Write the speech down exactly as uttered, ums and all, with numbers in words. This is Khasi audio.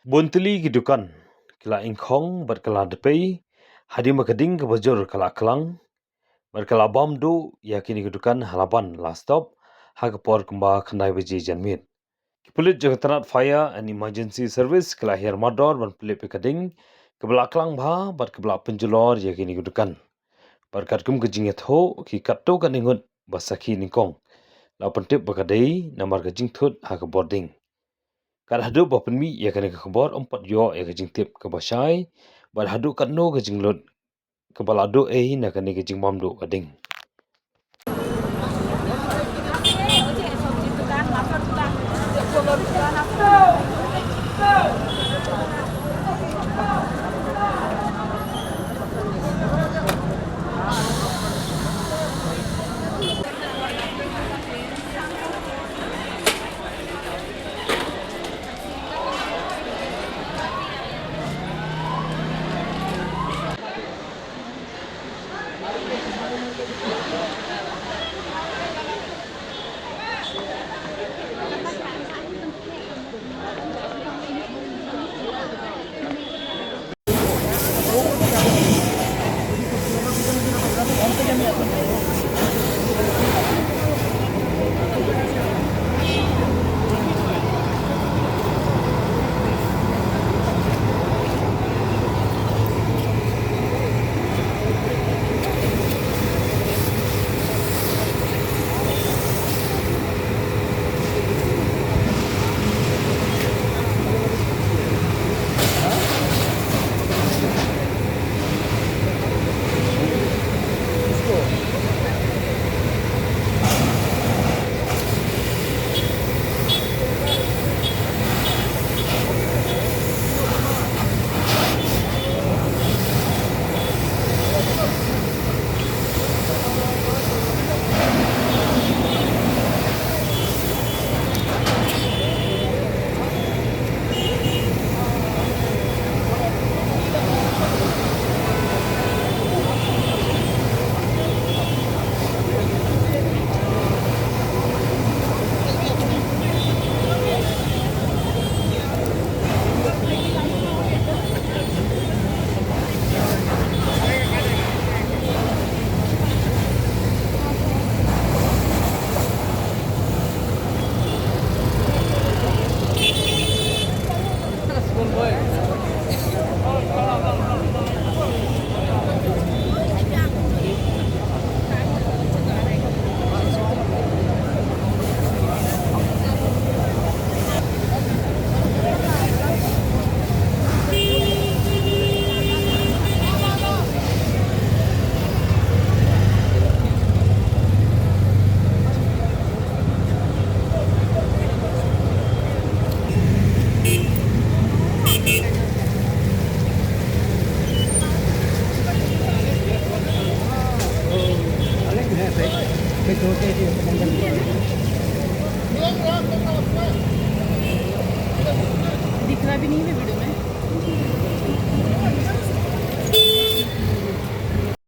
Bun tylli ki dukan ki la ingkhong bad ka la dpei hadien ba ka ding kaba jur ka la klang bad ka la bam duh ïa kine ki dukan ha Laban la stop ha ka por kumba khyndai baje janmiet. Ki pulit jong ka tnat Fire and Emergency Service ki la hiar mardor ban pynlip ïa ka ding kaba la klang bha bad kaba la pynjulor ïa kine ki dukan. Bad katkum ka jingïathuh ki katto katne ngut ba sakhi nyngkong la pyntip ba ka dei namar ka jingthut ha ka bording. Kat haduh ba pynmih ïa kane ka khubor ym pat ïoh ïa ka jingtip kaba shai bad haduh katno ka jinglut kaba la duh ei na kane ka jingbam duh ka ding. दिख रहा भी नहीं है वीडियो में।